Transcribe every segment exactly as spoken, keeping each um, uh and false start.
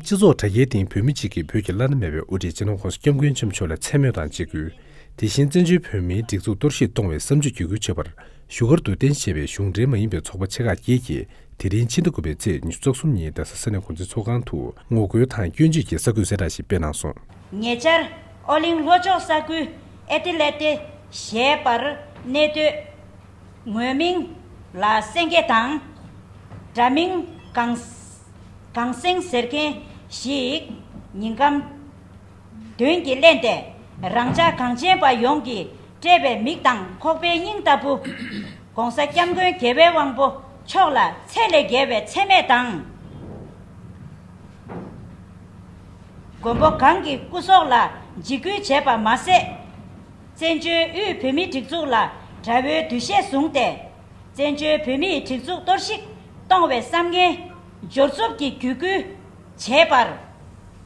སྤྱི་ཚོགས་དྲ་རྒྱའི་སྟེང་བོད་མི་གཅིག་གིས་བོད་ཀྱི་བླ་ན་མེད་པའི་དབུ་ཁྲིད་སྤྱི་ནོར་༸གོང་ས་༸སྐྱབས་མགོན་ཆེན་པོ་མཆོག་ལ་མཚན་སྨོད་དང་འཇིགས་སྐུལ། དེ་བཞིན་བཙན་བྱོལ་བོད་མིའི་སྒྲིག་འཛུགས་གཏོར་བཤིག་གཏོང་བའི་བསམ་སྤྱོད་བརྒྱུད་སྐུལ་བྱེད་པར་བཞུགས་སྒར་དུ་རྟེན་གཞི་བྱས་པའི་གཞུང་འབྲེལ་མ་ཡིན་པའི་ཚོགས་པ་ཆེ་ཁག་བརྒྱད་ཀྱིས་དེ་རིང་ཕྱི་ཟླ་དགུ་པའི་ཚེས་ཉི་ཤུ་རྩ་གསུམ་ཉིན་རྡ་ས་ས་གནས་འགོ་འཛིན་ཚོགས་ཁང་དུ་ངོ་རྒོལ་དང་སྐྱོན་བརྗོད་ཀྱི་གསར་འགོད་གསལ་བསྒྲགས་ཤིག་སྤེལ་གནང་སོང་། ཉེ་ཆར་ཨོ་གླིང་ལྷོ་ཕྱོགས་ས་ཁུལ་ཨེ་ཏི་ལེ་ཏེ་ཞེས་པར་གནས་སྡོད་ངོས་མིང་ལ་སེང་གེ་དང་། འདྲ་མིན་གངས་གངས་སེང་ཟེར་མཁན་ཞིག་ཉིན་གམ་གདོན་གྱིས་བརླན་ཏེ་རང་ཅག་གངས་ཅན་པ་ཡོངས་ཀྱིས་བཀྲེས་པའི་མིག་དང་ཁོག་པའི་སྙིང་ལྟ་བུ། ༸གོང་ས་༸སྐྱབས་མགོན་རྒྱལ་བའི་དབང་པོ་མཆོག་ལ་ཚད་ལས་བརྒལ་བའི་མཚན་སྨད་དང་། མགོན་པོ་གང་གི་སྐུ་སྲོག་ལ་འཇིགས་སྐུལ་བྱས་པ་མ་ཟད། བཙན་བྱོལ་དབུས་བོད་མིའི་སྒྲིག་འཛུགས་ལ་དགྲ་བོའི་འདུ་ཤེས་བཟུང་སྟེ། བཙན་བྱོལ་བོད་མིའི་སྒྲིག་འཛུགས་གཏོར་བཤིག་གཏོང་བའི་བསམ་ངན་སྦྱོར་རྩུབ་ཀྱི་བརྒྱུད་སྐུལ་བྱས་པར།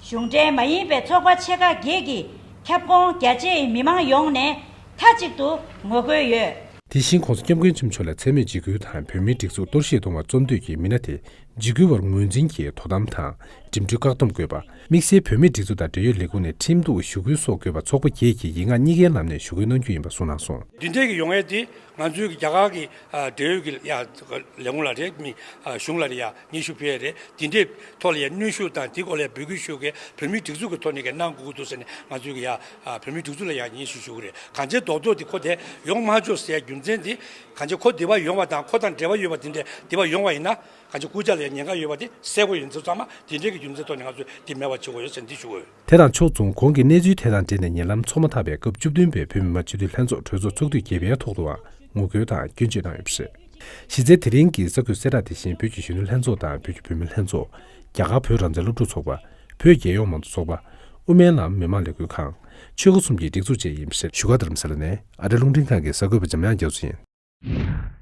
གཞུང་འབྲེལ་མ་ཡིན་པའི་ཚོགས་པ་ཆེ་ཁག་བརྒྱད་ཀྱི་ཁྱབ་ཁོངས་རྒྱ་ཆེའི་མི་མང་ཡོངས་ནས་མཐའ་གཅིག་ཏུ་ངོ་རྒོལ་ཡོད། དེ་བཞིན་༸གོང་ས་༸སྐྱབས་མགོན་ཆེན་པོ་མཆོག་ལ་མཚན་སྨད་འཇིགས་སྐུལ་དང་བོད་མིའི་སྒྲིག་འཛུགས་གཏོར་བཤིག་གཏོང་བར་རྩོམ་འདོད་ཀྱི་མི་སྣ་དེ། འཇིགས་སྐུལ་བར་ངོས་འཛིན་གྱིས་དོ་དམ་དང་འགྲིམ་འགྲུལ་བཀག་སྡོམ་དགོས་པ། དམིགས་བསལ་བོད་མིའི་སྒྲིག་འཛུགས་དང་འབྲེལ་ཡོད་ལས་ཁུངས་ནས་ཁྲིམས་གཏུག་ཞུ་སྐུལ་སོགས་དགོས་པ་ཚོགས་པ་བརྒྱད་ཀྱིས་ཡིག་ངག་གཉིས་ཀའི་ལམ་ནས་ཞུ་སྐུལ་གནང་རྒྱུ་ཡིན་པ་གསུངས་གནང་སོང་། འདི་འདྲས་ཀྱི་ཡོང་ཡས་དེ་ང་ཚོའི་གི་རྒྱ་གར་གྱི་ཨ་འབྲེལ་ཡོད་ཀྱི་ཡ་ལས་ཁུངས་ལ་རེད། མི་ཨ་གཞུང་ལ་རེད། ཡ་སྙན་ཞུ་ཕུལ་ཡས་རེད། དེ་འདྲས་ཐོག་ལ་ཡ་གནོན་ཤུགས་དང་དེ་སྐོར་ལ་ཡ་འབོད་སྐུལ་ཞུ་གི་བོད་མིའི་སྒྲིག་འཛུགས་ཀྱི་ཐོག་ནས་གི་གནང་དགོས་ཀྱི་འདུག་ཟེར་ནས་ང་ཚོའི་གི་ཡ་ཨ་བོད་མིའི་སྒྲིག་འཛུགས་ལ་ཡ་སྙན་ཞུ་ཞུ་གི་རེད། གང་ཅི་རྡོག་རྡོག་དེ་ཁོ་དེ་ཡོང་མ་ཆོག་ཟེར་ཡ་རྒྱུ་མཚན་དེ་གང་ཅི་ཁོ་འདི་པར་ཡོང་བ་དང་ཁོ་དང་འབྲེལ་བ་ཡོད་པ་དེ་འདྲས་འདི་པར་ཡོང་བ་ཡིན་ན། གང་ཅི་སྐུ་ཕྱྭ་ལ་ཉེན་ཁ་ཡོད་པ་དེ་གསལ་པོ་ཡིན་ཚུལ་ཚང་མ་དེ་འདྲའི་གི་རྒྱུ་མཚན་ཐོག་ནས་ང་ཚོས་འདི་མེད་པ་བྱེད་དགོས་ཡོད་ཟེར་འདི་ཞུ་དགོས་ཡོད། དེ་དང་ཕྱོགས་མཚུངས་གོང་གི་གནས་ཚུལ་དེ་དང་འབྲེལ་ནས་ཉེ་ལམ་ཚོགས་མ་ཐག་པའི་སྐབས་བཅུ་བདུན་པའི་བོད་མི་མང་སྤྱི་འཐུས་ལྷན་ཚོགས་གྲོས་ཚོགས་ཚོགས་དུས་བརྒྱད་པའི་ཐོག་ཏུའང་ངོ་རྒོལ་དང་སྐྱོན་བརྗོད་གནང་ཡོད་པ་རེད། གཞི་རྩའི་དེ་རིང་གི་གསར་འགོད་གསལ་བསྒྲགས་དེ་བཞིན་བོད་ཀྱི་གཞོན་ནུ་ལྷན་ཚོགས་དང་བོད་ཀྱི་བུད་མེད་ལྷན་ཚོགས། རྒྱ་གར་བོད་རང་བཙན་སློབ་ཕྲུག་ཚོགས་པ། བོད་རྒྱལ་ཡོངས་མང་གཙོ་ཚོགས་པ། དབུ་མའི་ལམ་མི་མང་ལས་འགུལ་ཁང་། ཆོལ་ཁ་གསུམ་གྱིས་སྒྲིག་འཛུགས་བཅས་ཡིན་པ་རེད། བཞུགས་སྒར་རྡ་རམ་ས་ལ་ནས་ཨ་རི་རླུང་འཕྲིན་ཁང་གི་གསར་འགོད་པ་འཇམ་དབྱངས་རྒྱ་མཚོ་ཡིན།